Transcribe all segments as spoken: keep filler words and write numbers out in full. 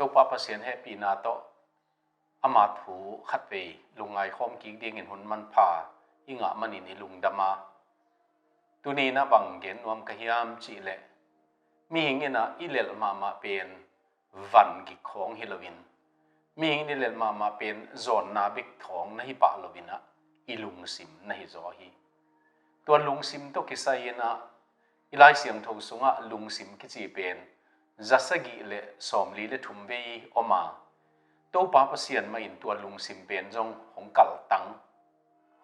Topa Pasian hehpihna tawh ama thu khatvei lungngai khawm kik dingin hun manpha i ngah manin i lungdam a, tuni in a bang gen nuam ka hiam cih leh, mihing in a i lelh mahmah pen van gik khawng hi loin, mihing in i lelh mahmah pen zawnna bek khawng na hi pah loin a, i lungsim na hi zaw hi. Tua lungsim tawh kisai in a, i Lai Siangtho sungah lungsim kici pen za sagih le sawmli le thum vei om a, Topa Pasian mah in tua lungsim pen zong hong kaltang,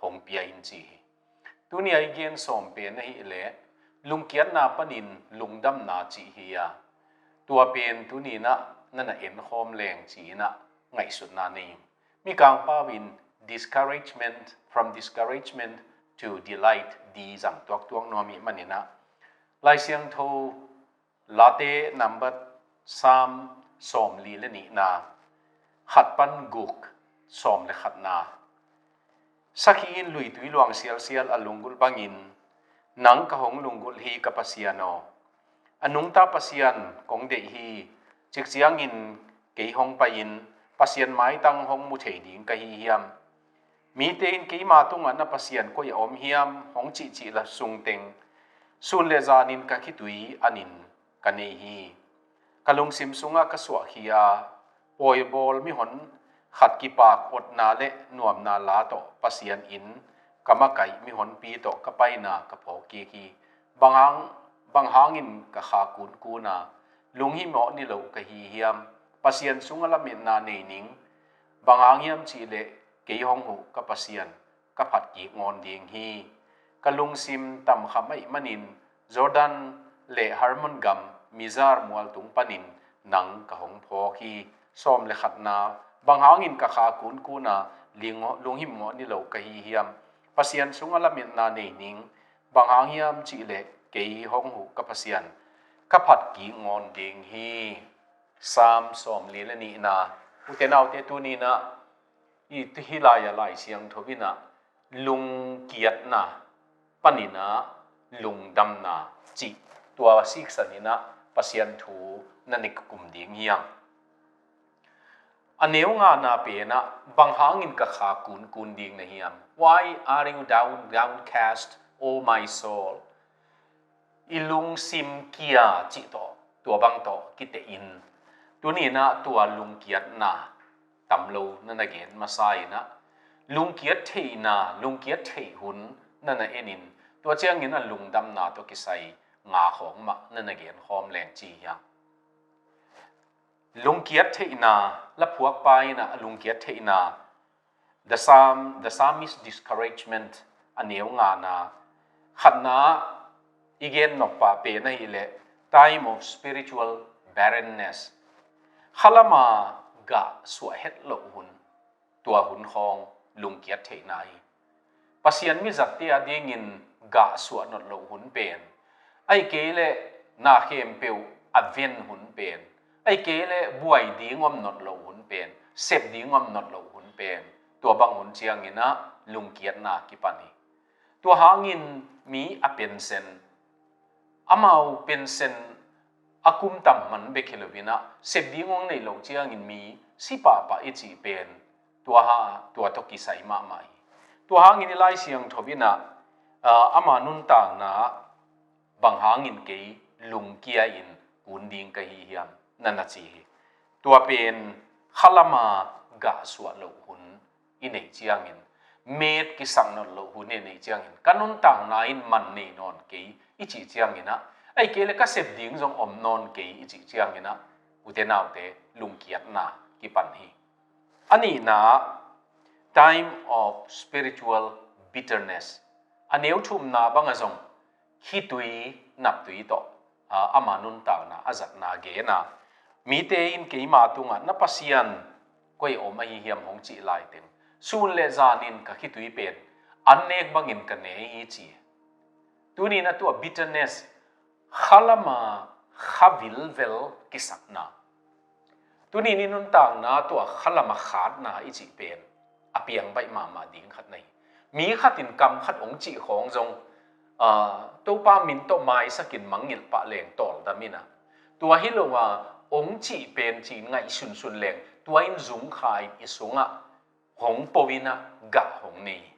hong pia in ci hi. Tuni a i gen sawm pen ahih leh lungkiatna panin lungdamna cih hi a, tua pen tuni in a na na en khawm leng ci in a ngaihsutna nei ing. Mikang pau in discouragement, from discouragement to delight, di zang tuaktuak nuam ih manin a, Lai Siangtho Late number Psalm sawmli le nihna, khat pan guk, sawm le khatna. Sakhi in luitui luang sialsial a lunggulh bangin, nang ka hong lunggulh hi ka Pasian aw. A nungta Pasian kong deih hi, cik ciangin kei hong pai-in Pasian maitang hong mu thei ding ka hi hiam? Mite in keima tungah na Pasian koi a om hiam hong cihcih la sungteng, sun le zanin ka khitui anin ka nei hi. Ka lungsim sungah ka suahkhia a, pawibawl mihon khat kipak otna le nuamna la tawh Pasian in ka makaih mihonpi tawh ka paina ka phawk kik hi. Bang hang, bang hangin ka kha kunkun a, lunghimawh niloh ka hi hiam? Pasian sungah lametna nei ning. Bang hang hiam cihleh kei hong huh ka Pasian ka phat kik ngawn ding hi. Ka lungsim tamkham ahih manin Jordan le Hermon gam Mizar mual tung panin nang ka hong phawk hi. Sawm le khatna, bang hangin ka kha kunkun a, ling-, lunghimawh niloh ka hi hiam? Pasian sungah lametna nei ning. Bang hang hiam cihleh kei hong huh ka Pasian ka phat kik ngawn ding hi. Psalm sawmli le nihna. Ute naute, tuni in a i tu hi lai a Lai Siangtho in a lungkiatna panin a lungdamna cih tua siksan in a Pasian thu na na kikum ding hi hang. A neu ngana pen ah, bang hangin ka kha kunkun ding na hiam? Why are you down, downcast, O my soul? I lungsim kia cih tawh, tua bang tawh kitehin, tuni in ah tua lungkiatna tam lo na na gen masa in ah, lungkiat theihna, lungkiat theih hun na na enin, tua ciangin a lungdamna tawh kisai nga khawng mah na na gen khawm leng ci hi hang. Lungkiat theihna, laphuakpa in ah a lungkiat theihna, the psalm, the psalmist discouragement, a neu ngana, khatna i gen nop pah pen ahih leh time of spiritual barrenness. Khalama gah suah het loh hun, tua hun khawng lungkiat theihna hi. Pasian mi zatte a dingin gah suah nolh loh hun pen, ahih kei leh na khempeuh a ven hun pen, ahih kei leh buai ding om nolh loh hun pen, sep ding om nolh loh hun pen, tua bang hun ciangin ah lungkiatna kipan hi. Tua hangin mi a pensen, amau pensen a kum tam man bek hi lo in ah, sep ding hong neih loh ciangin mi si pahpah i cih pen, tua ha, tua tawh kisai mahmah hi. Tua hangin i Lai Siangtho in ah, aa, ama nuntakna ah, bang hangin kei lungkia in kun ding ka hi hiam, na na ci hi. Tua pen khalama gah suah loh hun i neih ciangin, met kisak nolh loh hun i neih ciangin, ka nuntakna in man nei nawn kei i cih ciangin ah, ahih kei leh ka sep ding zong om nawn kei i cih ciangin ah, ute naute, lungkiatna kipan hi. A nihna, time of spiritual bitterness. A neu thumna bang ah zong khitui naptui tawh, aa, ama nuntakna a zatna gen a, mite in keima tungah na Pasian koi om ahi hiam hong cih laiteng, sun le zanin ka khitui pen an nek bangin ka ne hi ci. Tuni in ah tua bitterness, khalama kha vilvel kisakna. Tuni in i nuntakna tua khalama khatna i cih pen a piang baih mahmah ding khat na hi. Mi khat in kam khat hong cih khawng zong, aa, Topa min tawh maisak in mangngilh pah leng tawldam in ah, tua hi lo a, ong cih pen ci-in ngaihsunsun leng tua in zungkha in i sungah hong po in ah gah hong nei hi.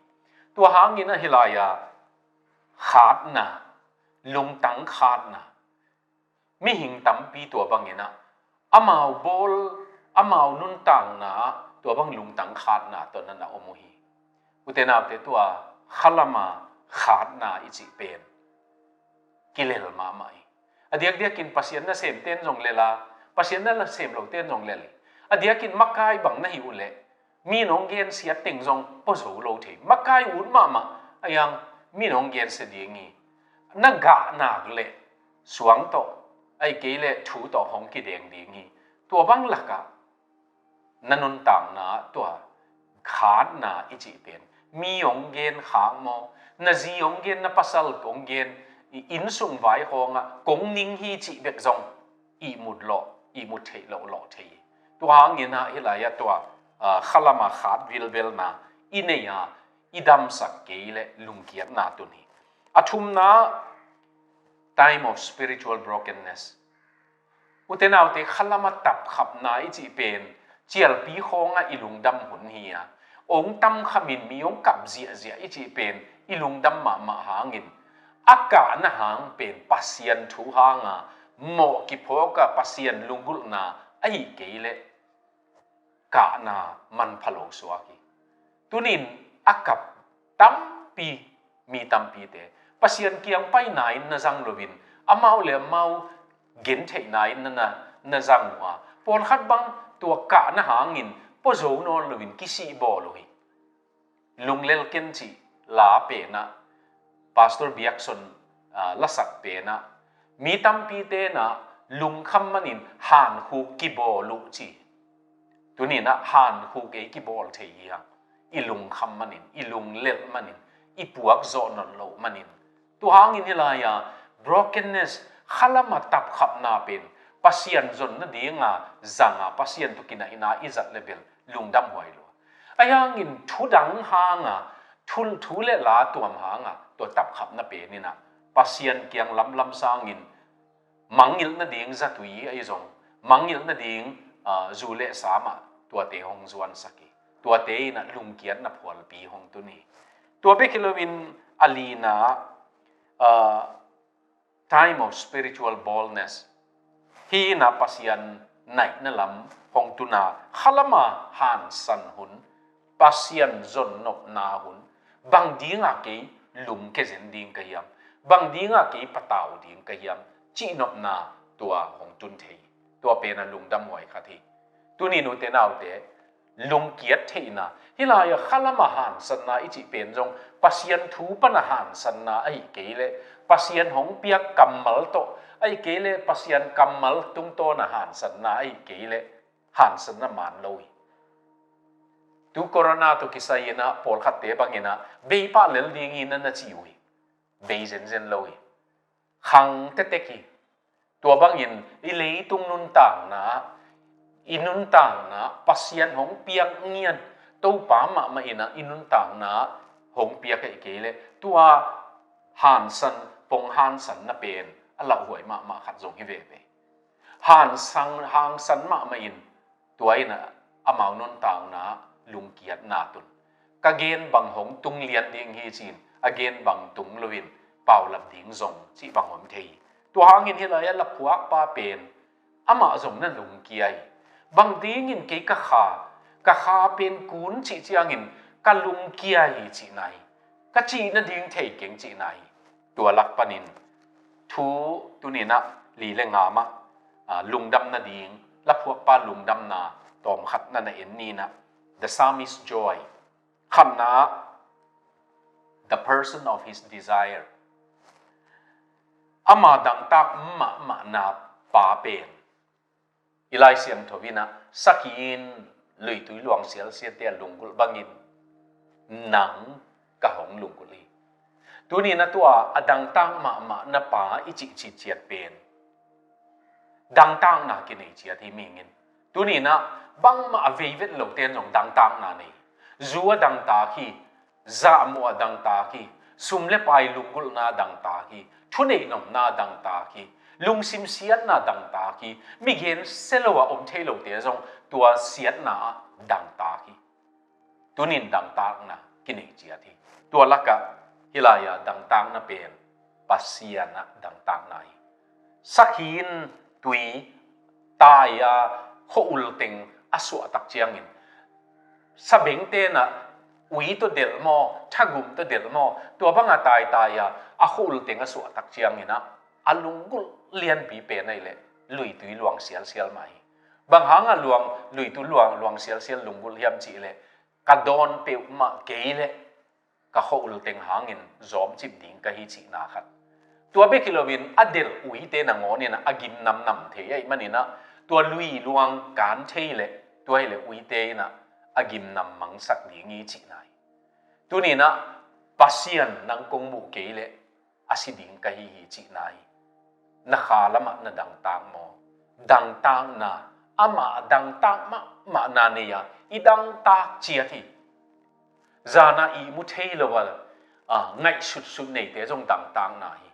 Tua hangin ah hih lai-ah khatna, lungtang khatna, mihing tampi tua bangin ah amau bawl, amau nuntakna ah tua bang lungtang khatna tawh na na om uh hi. Ute naute, tua khalama khatna i cih pen kilel mahmah hi. A diakdiakin Pasian nasemte in zong lel a, Pasian nasem lote in zong lel hi. A diakin makai bang na hih uh leh mi in hong gensia teng zong pua zo lo thei. Makai ut mahmah a, hiang mi in hong gensia ding hi. Na gah nak leh suang tawh, ahih kei leh thu tawh hong kideng ding hi. Tua bang lakah na nuntakna ah tua khatna i cih pen mi hong gen khak maw, na zi hong gen, na pasal hong gen, i innsung vai khawngah kong ning hi cih bek zong ihmut lawh, ihmut theih loh lawh thei hi. Tua hangin ah hih lai-ah tua, ah, khalama khat vilvelna i nei a, i damsak kei leh lungkiatna tun hi. A thumna, time of spiritual brokenness. Ute naute, khalama tapkhapna i cih pen cialpi khawngah i lungdam hun hi a, ong tamkhamin mi ong kap ziahziah i cih pen i lungdam mahmah hangin, a kahna hang pen Pasian thu hanga mawh kiphawk a, Pasian lunggulhna ahih kei leh kahna manpha lo suak hi. Tunin a kap tampi, mi tampite Pasian kiang paina in na zang loin, amau le amau gentheihna in na, na, na zang uh a, pawlkhat bang tua kahna hangin pua zo nawn loin kisih bawl uh hi. Lunglel Ken cih la penah, Pastor Biakson, ah, lasak penah, mi tampi tenah lungkham manin hankhuk kibawl uh ci. Tuninah hankhuk ei kibawl thei hi hang. I lungkham manin, i lunglelh manin, i puak zawh nawn loh manin. Tua hangin hih lai-a brokenness, khalama tapkhapna pen Pasian zon nadinga zanga, Pasian tawh kinaihna i zat le bel lungdam huai lua. Ahi hangin thudang hanga, thu, thu le la tuam hanga tua tapkhapna peninah Pasian kiang lamlam sangin mangngilh nading zatui ahi zong, mangngilh nading, ah, zu le sa mah tuate hong zuansak hi. Tuate inah lungkiatna phualpi hong tun hi. Tua bek hi loin a lina, ah, time of spiritual baldness. Hih inah Pasian naihna lam hong tuna, khalama hansan hun, Pasian zon nopna hun, bang dinga kei lungke zen ding ka hiam, bang dinga kei patau ding ka hiam, cihnopna tua hong tun thei. Tua pena lungdam huai khat hi. Tunin ute naute, lungkiat theihna, hih lai-a khalama hansanna i cih pen zong Pasian thu pana hansanna ahih kei leh, Pasian hong piak kammal tawh ahih kei leh, Pasian kammal tungtawna hansanna ahih kei leh, hansanna man lo hi. Tu corona tawh kisai inah pawlkhatte banginah bei pah lel ding hi na na ci uh hi. Bei zenzen lo hi. Khang tetek hi. Tua bangin i leitung nuntakna, i nuntakna Pasian hong piak ngiat, Topa mahmah inah i nuntakna hong piak ahih kei leh, tua hansan, pong hansanna pen a lauhuai mahmah khat zong hi veve. Hansan, hangsan mahmah in tua inah amau nuntakna lungkiatna tun. Ka gen bang hong tung lian ding hi ci-in a gen bang tung loin paulap ding zong cih bang om thei hi. Tua hangin hih lai-a laphuakpa pen amah zong na lungkia hi. Bang dingin kei ka kha, ka kha pen kun cih ciangin ka lungkia hi cihna hi. Ka cih nading thei keng cihna hi. Tua lak panin thu tuninah li le nga mah, ah, lungdam nading, laphuakpa lungdamna tawmkhat na na en ninah, the psalmist's joy. Khatna, the person of his desire. Ama dangtak mahmahna pa pen i Lai Siangtho inah sakhi in luitui luang sialsiate a lunggulh bangin nang ka hong lunggulh hi. Tuninah tua a dangtak mahmahna pa i cihcih ciat pen dangtakna kinei ciat hi mihing in. Tuninah bangmah a veivet lote in zong dangtakna nei. Zu a dangtak hi, zahmuh a dangtak hi, sum le pai lunggulhna a dangtak hi, thuneih nopna a dangtak hi, Lungsim siatna dangtak hi. Mi gensia lo a om thei lote zong tua siatna ah dangtak hi. Tunin dangtakna kinei ciat hi. Tua lakah hih lai-ah dangtakna pen Pasian ah dangtakna hi. Sakhi in tui tai a khua-ul teng a suahtak ciangin, sabengte in ah ui tawh delh maw, thagum tawh delh maw, tua banga taitai a a khua-ul teng a suahtak ciangin ah a lunggulh lianpi pen ahih leh luitui luang sialsial mah hi. Bang hanga luang, luitui luang, luang sialsial lunggulh hiam cih leh, ka dawn peuhmah kei leh ka khua-ul teng hangin zawmcip ding ka hi cihna khat. Tua bek hi loin a delh uite nangawn in ah a gim namnam thei ahih manin ah tua lui luang kan thei leh tua hi leh uite in ah a gim nam mangsak ding hi cihna hi. Tunin ah Pasian nang kong muh kei leh a si ding ka hi hi cihna hi. Na kha lamah na dangtak maw? Dangtakna, amah dangtak mahmahna nei a i dangtak ciat hi. Zana ihmu thei lo a, a, ngaihsutsut neite zong dangtakna hi.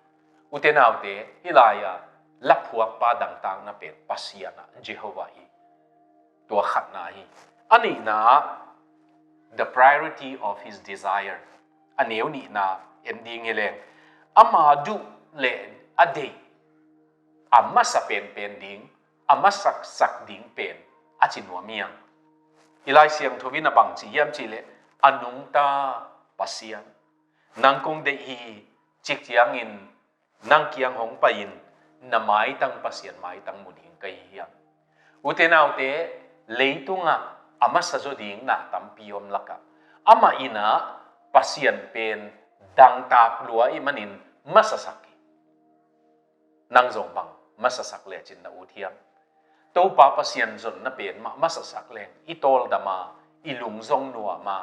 Ute naute, hih lai-a laphuakpa dangtakna pen Pasian ah Jehovah hi. Tua khatna hi. A nihna, the priority of his desire. A neu nihna en ding hi leng, ama duh le a deih, a masa penpen ding, a masaksak ding pen a ci nuam hi hang. I Lai Siangtho in a bang ci hiam cih leh, a nungta Pasian, nang kong deih hi, cik ciangin nang kiang hong pai-in na maitang Pasian maitang mu ding ka hi hiam? Ute naute, leitungah a masa zaw ding na tampi om lakah amah in ah Pasian pen dangtak lua ahih manin masasak hi. Nang zong bang masasak lecin na ut hiam? Topa Pasian zonna pen mah masasak leng i tawldam a, i lung zong nuam a.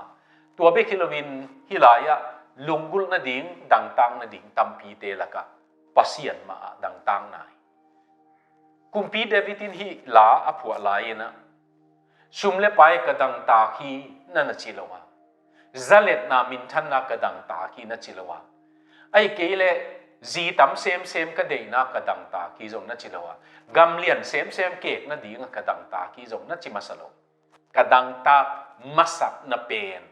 Tua bek hi loin hih lai-ah lunggulh nading, dangtak nading tampite lakah Pasian mah ah dangtakna hi. Kumpi David in hih la a phuah lai-in ah, sum le pai ka dangtak hi na na ci lo a, zaletna minthanna ka dangtak hi na ci lo a, ahih kei leh zi tam semsem ka deihna ka dangtak hi zong na ci lo a, gamlian semsem kek nading a ka dangtak hi zong na ci masa lo. Ka dangtak masakna pen,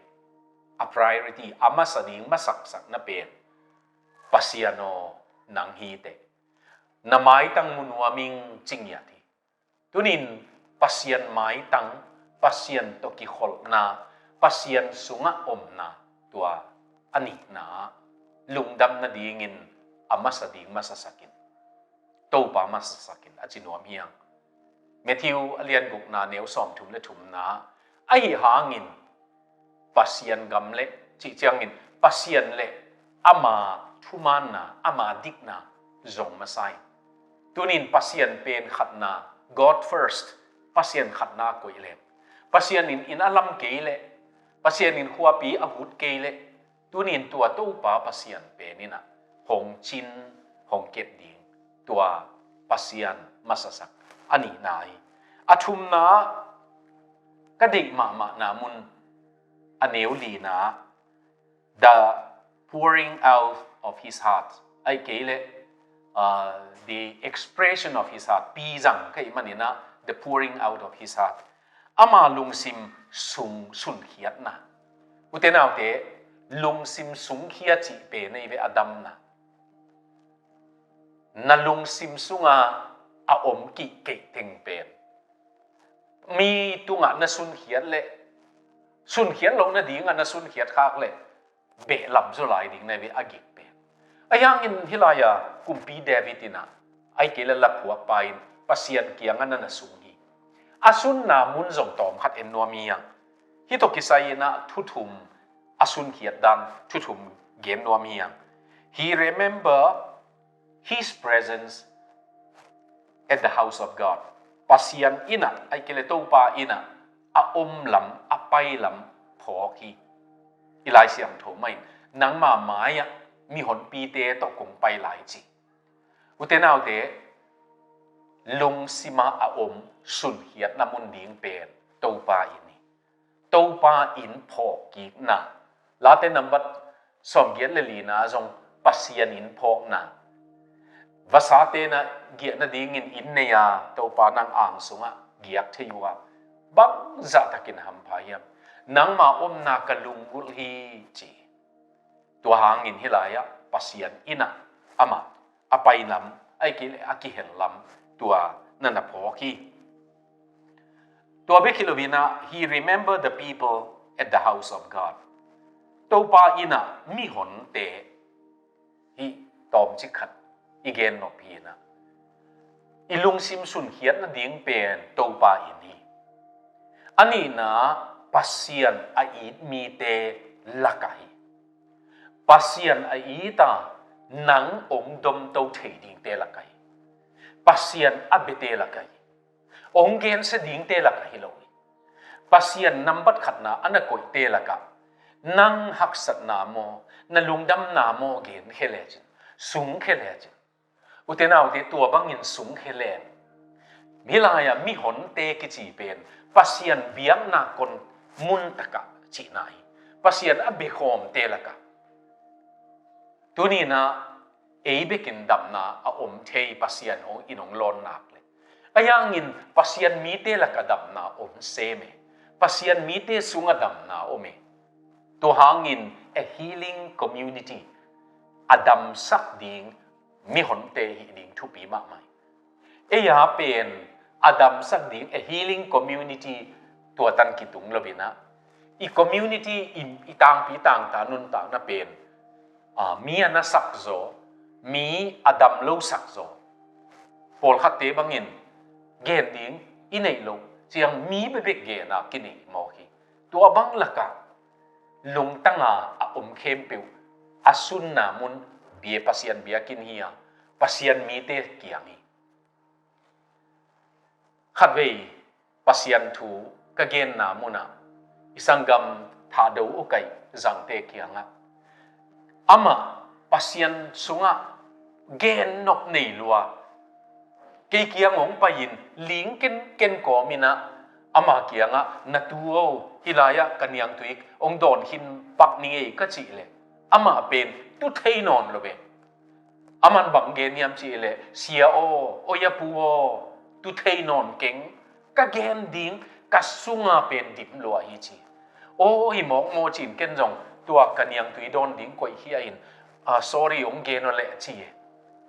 a priority, a masa ding masaksakna pen Pasian aw, nang hi teh, na maitang mu nuam ing ci ngiat hi. Tunin Pasian maitang, Pasian tawh kikholhna, Pasian sungah omna, tua a nihna lungdam nadingin a masa ding masasak in, Topa masasak in a ci nuam hi hang. Matthew a lian gukna neu sawmthum le thumna, ahi hangin Pasian gam le cih ciangin Pasian le ama thumaanna, ama dikna zong masa hi. Tunin Pasian pen khatna, God first, Pasian khatna koih leng, Pasian in inn a lam kei leh, Pasian in khuapi a gut kei leh, tunin tua Topa Pasian pen in ah hong cin, hong ket ding, tua Pasian masasak a nihna hi. A thumna, ka deih mahmahna mun, a neu lina, the pouring out of his heart, ahih kei leh, uh, the expression of his heart, pi zang ka hih manin ah, the pouring out of his heart, ama lungsim sung sunkhiatna. Ute naute, lungsim sungkhia cih pen ahi ve, a damna. Na lungsim sunga a om kihkeih teng pen, mi tungah na sunkhiat leh, sunkhiat loh nadingah na sunkhiat khak leh, behlap zaw lai ding na hi ve, a gik pen. Ahi hangin hih lai-a Kumpi David in ah, ahih kei leh laphuakpa in Pasian kiangah na na sung hi. A sunna mun zong tawmkhat en nuam hi hang. Hih tawh kisai in ah thu thum, a sunkhiat dan thu thum gen nuam hi hang. He remember his presence at the house of God. Pasian inn ah, ahih kei leh Topa inn ah a om lam, a pai lam phawk hi. I Lai Siangtho mah in, nangma mai-ah mihonpite tawh kong pai lai ci. Ute naute, lungsima a om sunkhiatna mun ding pen Topa inn hi. Topa inn phawk kikna. Late nambat sawmgiat le lina zong Pasian inn phawkna. Vasate in ah giahna dingin inn nei a, Topa nang ang sungah giak thei uh a, bangzah takin hampha hiam? Nangma omna ka lunggulh hi, ci. Tua hangin hih lai-ah Pasian inn ah amah a pai lam, ahih kei leh a kihel lam, tua na na phawk hi. Tua bek hi lo-in ah, he remembered the people at the house of God. Topa inn ah mihonte, hih tawmcik khat i gen nop hi-in ah, i lungsim sunkhiat nading pen Topa inn hi. A nihna, Pasian a it mite lakah hi. Pasian a it a, nang hong domto thei dingte lakah hi. Pasian a biate lakah hi. Hong gensia dingte lakah hi lo hi. Pasian nambat khatna a na koihte lakah, nang haksatna maw, na lungdamna maw genkhia lecin, sungkhia lecin, ute naute, tua bangin sungkhia leng, hih lai-ah mihonte kici pen Pasian biakna kon mun takah cihna hi. Pasian a biakhawmte lakah. Tuni-in ah ei bekin damna a om thei, Pasian hong in hong lawn nak leh. Ahi hangin Pasian mite lakah damna om sem e. Pasian mite sungah damna om e. Tua hangin a healing community, a damsak ding mihonte hih ding thupi mahmah hi. Ei a pen a damsak ding a healing community tua tan kitung lo-in ah, i community, i, i tangpi tangta nuntakna pen, a, mi a nasak zaw, mi a dam lo sak zaw. Pawlkhatte bangin gen ding i neih loh ciang mi bekbek gen a kinei mawk hi. Tua bang lakah lungtang a a om khempeuh a sunna mun bia, Pasian biakinn hi a, Pasian mite kiang hi. Khatvei Pasian thu ka genna munah i sanggam Thado Ukai Zangte kiangah, amah Pasian sungah gen nop nei lua, kei kiang hong pai-in ling kenken kawm-in ah, ama kiangah, "Na tu aw, hih lai-ah ka niangtui hong dawn khin pak ni ei," ka cih leh, amah pen tu thei nawn lo ve. Aman bang gen hiam cih leh, "Sia aw, oi a pu aw, tu thei nawn keng, ka gen ding ka sunga pen dim lua hi," ci. "Aw, hi mawk maw," ci-in ken zong tua ka niangtui dawn ding koihkhia-in, "Ah, sorry, hong gen aw leh," ci.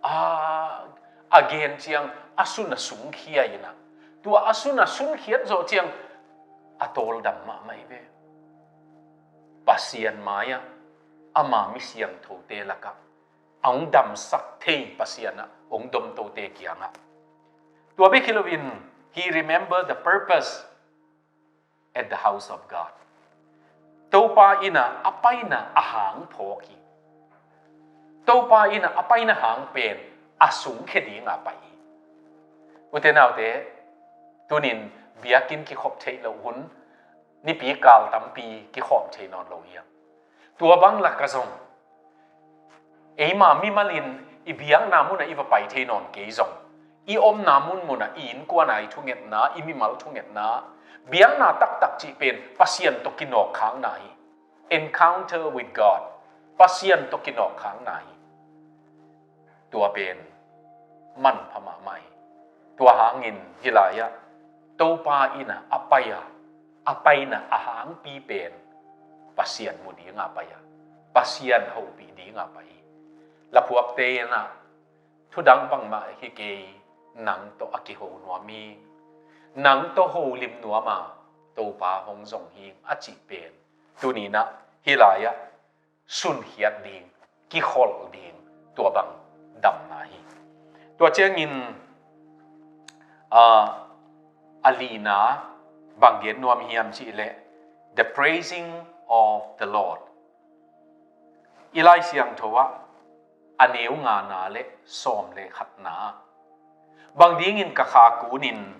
A, a gen ciang a sun a sungkhia-in ah, tua a sun a sunkhiat zawh ciang a tawldam mahmah hi ve. Pasian mai-ah, ama mi siangthote lakah a hong damsak thei Pasian ah hong domtote kiangah. Tua bek hi loin, he remembered the purpose at the house of God. Topa inn ah a paina a hang phawk hi. Topa inn ah a paina hang pen a sungkhia dinga pai hi. Ute naute, tunin biakinn kikhop theih loh hun, nipi kal tampi kikhawm thei nawn lo hiam? Tua bang lakah zong, eima mimalin i biakna munah i va pai thei nawn kei zong, i omna munmunah i innkuan a i thungetna, i mimal thungetna, biakna taktak cih pen Pasian tawh kinawkkhakna hi. Encounter with God. Pasian tawh kinawkkhakna hi. Tua pen manpha mahmah hi. Tua hangin hih lai-ah Topa inn ah a pai a, a paina a hangpi pen Pasian mu dinga pai a, Pasian hopih dinga pai hi. Laphuakte in ah, "Thudang bangmah hi kei, nang tawh a kiho nuam hi, nang tawh holim nuam a Topa hong zong hi," a cih pen tuninah hih lai-ah sunkhiat ding, kikholh ding, tua bang damna hi. Tua ciangin, ah, a lina bang gen nuam hiam cih leh, the praising of the Lord. I Lai Siangtho ah a neu ngana le sawm le khatna ah, "Bang dingin ka kha kunin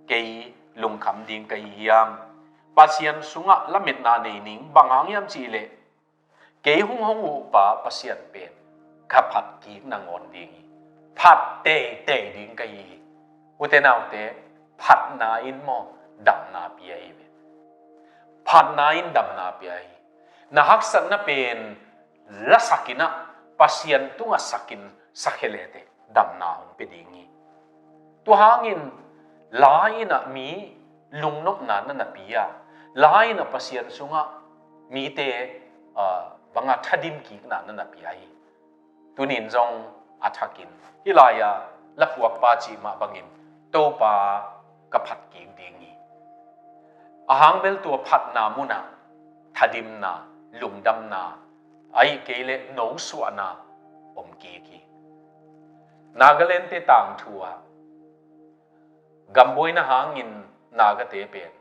kei lungkham ding ka hi hiam? Pasian sungah lametna nei ning, bang hang hiam cih leh, kei hong hong uhpa Pasian pen ka phat kik nangawn ding hi. Phat teitei ding ka hi hi." Ute naute, phatna in maw, damna pia hi ve. Phatna in damna pia hi. Na haksatna pen lasakin ah, Pasian tungah sakin, sakhia leteh damna hong pia ding hi. Tua hangin la in ah mi lungnopna na na pia, la in ah Pasian sungah mite, ah, banga thadim kikna na na pia hi. Tunin zong a thakin hih lai-ah lapuakpa cih mah bangin Topa ka phat kik ding hi. A hang bel tua phatna munah thadimna, lungdamna, ahih kei leh nosuahna om kik hi. Nagaland-te tangthu ah gambuaina hangin Nagate pen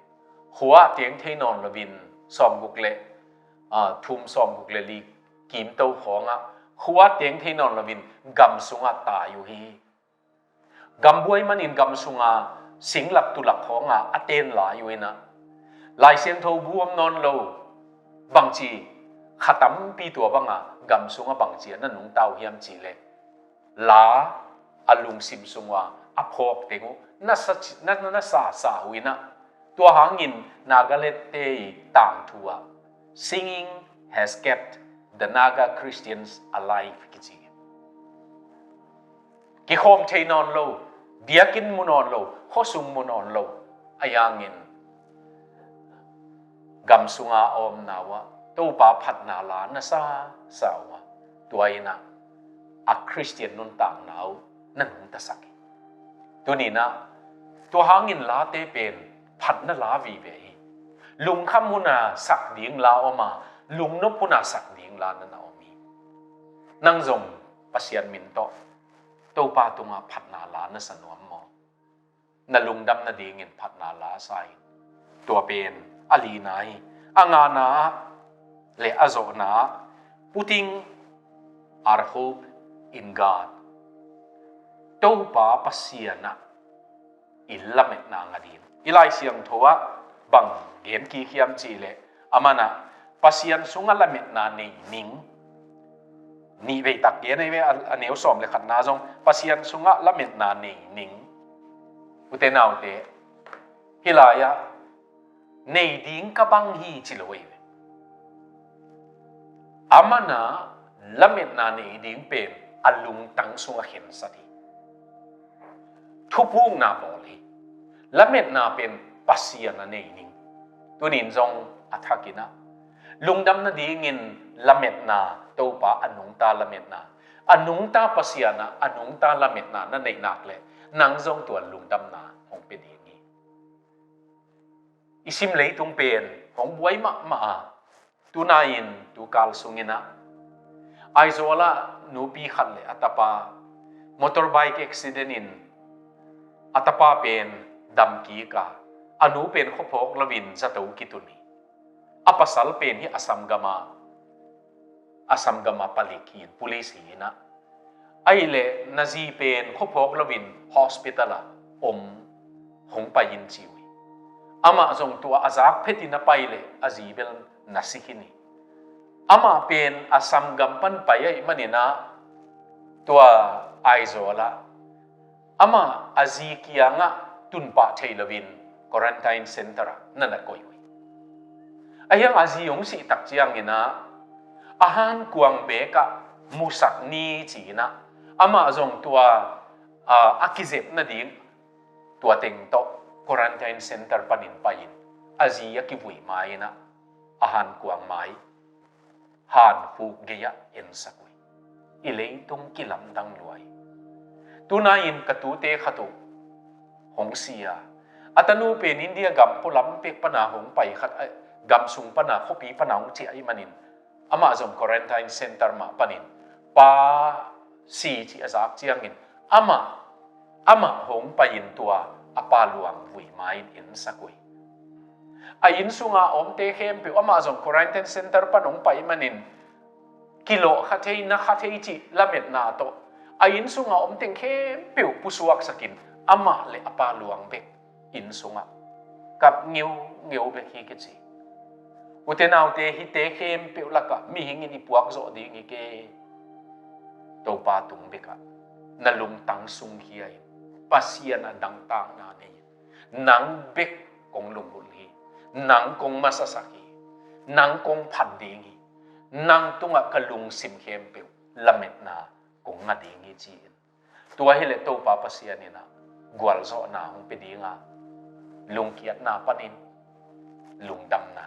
khua ah teng thei nawn loin sawmguk le, ah, thum, sawmguk le li kimto khawngah khua ah teng thei nawn loin gam sungah tai uh hi. Gambuai manin gam sunga singlak tulak khawngah a ten lai uh inah, Lai Siangtho bu om nawn lo, bangci kha tampi tua banga gam sungah bangci a na nungta uh hiam cih leh, la a lungsim sungah a phawk teng uh na sa, na, na, na sa sa uh inah, tua hangin Nagaland-te i tangthu ah, "Singing has kept the Naga Christians alive," kici. Kikhawm thei nawn lo, biakinn mu nawn lo, khuasung mu nawn lo, a hangin gam sunga a omna uh ah Topa phatna la na sa sa uh ah, tua inah a Khristian nuntakna uh na nungtasak hi. Tuninah tua hangin late pen phatna la vive hi. Lungkham huna sak ding la om a, lungnop huna sak ding la na na om hi. Nang zong Pasian min tawh Topa tungah phatna la na sa nuam maw? Na lungdam nadingin phatna la sa in. Tua pen a lina hi. A ngana ah le a zawhna ah, "Putting our hope in God." Topa Pasian ah i lametna nga ding. I Lai Siangtho ah bang gen kik hiam cih leh, a manah Pasian sungah lametna nei ning. Nih vei tak gen ei ve, a, a neu sawm le khatna zong, "Pasian sungah lametna nei ning." Ute naute, hih lai-ah, "Nei ding ka bang hi," ci lo ei ve. A manah lametna nei ding pen a lungtang sungah khensat hi. Thupukna bawl hi. Lametna pen Pasian a nei ning. Tunin zong a thakin ah, lungdam nadingin lametna, Topa a nungta lametna, a nungta Pasian ah a nungta lametna na neih nak leh, nang zong tua lungdamna hong pia ding hi. I sim leitung pen hong buai mahmah a, tunai-in tukal sungin ah, Aizawl ah nupi khat le a tapa motorbike accident in a tapa pen dam kik a, a nu pen khuaphawk loin zato kitun hi. A pasal pen hih Assam gam a, Assam gam a palik hi-in, police hi-in ah, ahih leh na zi pen khuaphawk loin hospital ah om, hong pai in ci uh hi. Amah zong tua a zak phetin a pai leh a zi bel na si khin hi. Amah pen Assam gam pan pai ahih manin ah, tua Aizawl ah amah a zi kiangah tunpah thei loin quarantine center ah na na koih uh hi. Ahi hang a zi hong sih tak ciangin ah, a hankuang bek ah musak ni ci-in ah, amah zong tua, a, a kizep nading tua teng tawh quarantine center panin pai-in a zi a kivui ma-in ah, a hankuang mai hankhuk gei-ah ensak uh hi. I leitung kilamdang lua hi. Tunai-in ka tute khat uh hong si a, a tanu pen India gam pualam pek pana hong pai khat, eh, gam sung pana, khuapi pana hong ciah ahih manin, amah zong quarantine center mah panin pa si cih a zak ciangin, amah, amah hong pai-in tua a pa luang vui ma-in ensak uh hi. A inn sunga omte khempeuh, amah zong quarantine center pan hong pai manin, kilawh kha thei, na kha thei cih lametna tawh a inn sunga om teng khempeuh pusuaksakin, amah le a pa luang bek inn sungah kap ngeungeu bek hi kici. Ute naute, hihte khempeuh lakah mihing in i puak zawh ding hi kei. Topa tung bekah na lungtang sungkhia in, Pasian ah dangtakna nei in, nang bek kong lunghulh hi, nang kong masasak hi, nang kong phat ding hi, nang tungah ka lungsim khempeuh lametna kong ngah ding hi ci-in. Tua hileh Topa Pasian in ah gualzawhna hong pia dinga, lungkiatna panin lungdamna,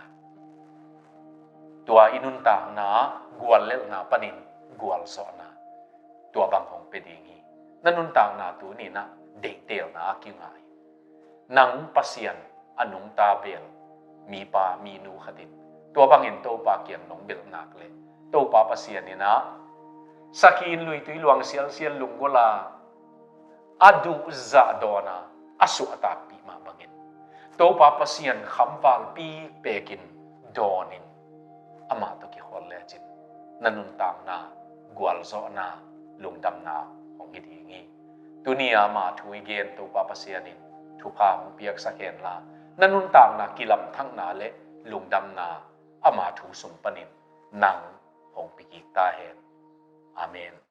tua i nuntakna guallelhna panin gualzawhna, tua bang hong pia ding hi. Na nuntakna tuni-in ah deihtelna a kinga hi. Nang Pasian a nungta bel mipa minu khatin tua bangin Topa kiang nong belh nak leh, Topa Pasian in ah sakhi in luitui luang sialsial lunggulh a a duhzah dawn a, a suahtakpih mah bangin Topa Pasian khamvalpi pekin dawnin amah tawh kikhawl lecin na nuntakna gualzawhna, lungdamna hong hi ding hi. Tuni-a ama thu i gen Topa Pasian in thupha hong piaksak henla, na nuntakna kilamthakna le lungdamna ama thu sung panin nang hong pia kik ta hen. Amen.